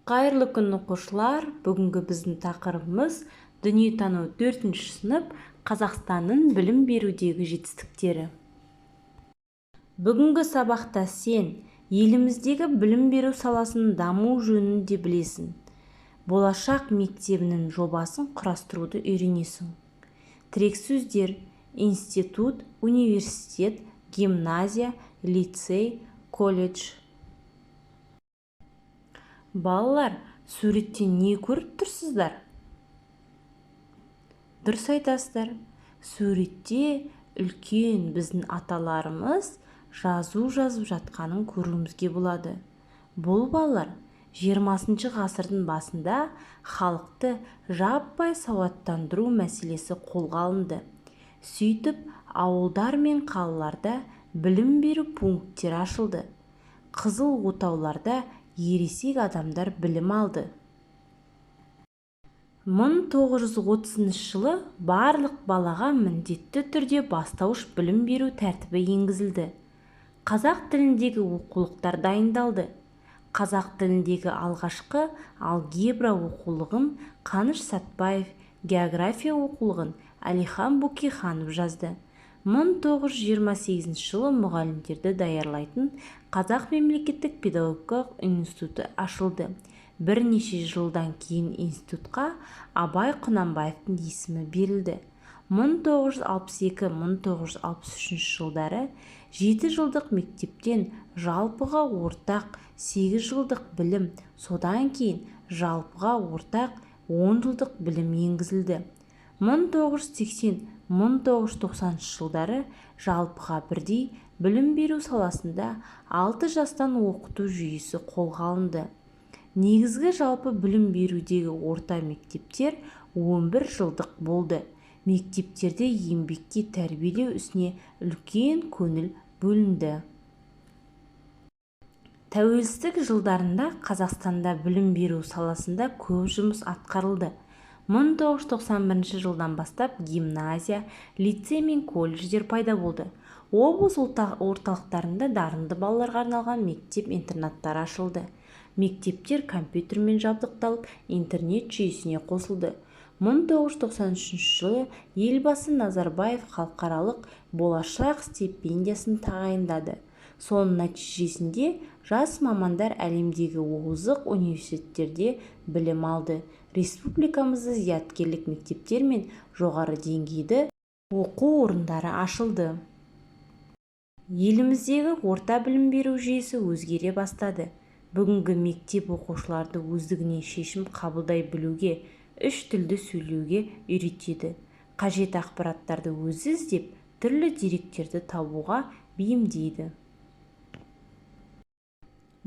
Қайырлы күн, оқушылар! Бүгінгі біздің тақырыбымыз: дүниетану, төртінші сынып, Қазақстанның білім берудегі жетістіктері. Бүгінгі сабақта сен еліміздегі білім беру саласының дамуы жөнінде білесің, болашақ мектебінің жобасын құрастыруды үйренесің. Тірек сөздер: институт, университет, гимназия, лицей, колледж. Балалар, суреттен не көріп тұрсыздар? Дұрыс айтасыздар. Суретте үлкен біздің аталарымыз жазу жазып жатқанын көруімізге болады. Бұл, балалар, 20-ғасырдың басында халықты жаппай сауаттандыру мәселесі қолға алынды. Сөйтіп, ауылдар мен қалаларда білім беру пункттері ашылды. Қызыл отауларда ересек адамдар білім алды. 1930 жылы барлық балаға міндетті түрде бастауыш білім беру тәртібі енгізілді. Қазақ тіліндегі оқулықтар дайындалды. Қазақ тіліндегі алғашқы алгебра оқулығын Қаныш Сәтбаев, география оқулығын Әлихан Бөкейханов жазды. 1928 жылы мұғалімдерді даярлайтын Қазақ мемлекеттік педагогикалық институты ашылды. Бірнеше жылдан кейін институтқа Абай Құнанбаевтың есімі берілді. 1962-1963 жылдары 7 жылдық мектептен жалпыға ортақ 8 жылдық білім, содан кейін жалпыға ортақ 10 жылдық білім енгізілді. 1980-1990 жылдары жалпыға бірдей білім беру саласында 6 жастан оқыту жүйесі қолға алынды. Негізгі жалпы білім берудегі орта мектептер 11 жылдық болды. Мектептерде еңбекке тәрбиелеу ісіне үлкен көңіл бөлінді. Тәуелсіздік жылдарында Қазақстанда білім беру саласында көп жұмыс атқарылды. 1991 жылдан бастап гимназия, лицей мен колледждер пайда болды. Облыс орталықтарында дарынды балаларға арналған мектеп-интернаттар ашылды. Мектептер компьютермен жабдықталып, интернет жүйесіне қосылды. 1993 жылы Елбасы Назарбаев халықаралық «Болашақ» стипендиясын тағайындады. Соның нәтижесінде жас мамандар әлемдегі озық университеттерде білім алды. Республикамызда зияткерлік мектептер мен жоғары деңгейді оқу орындары ашылды. Еліміздегі орта білім беру жүйесі өзгере бастады. Бүгінгі мектеп оқушыларды өздігінен шешім қабылдай білуге, үш тілде сөйлеуге үйретеді, қажет ақпараттарды өзі іздеп, түрлі деректерді табуға бейімдейді.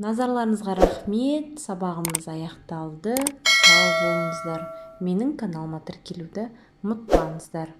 Назарларыңызға рахмет! Сабағымыз аяқталды. Сау болыңыздар! Менің каналыма тіркелуді ұмытпаңыздар.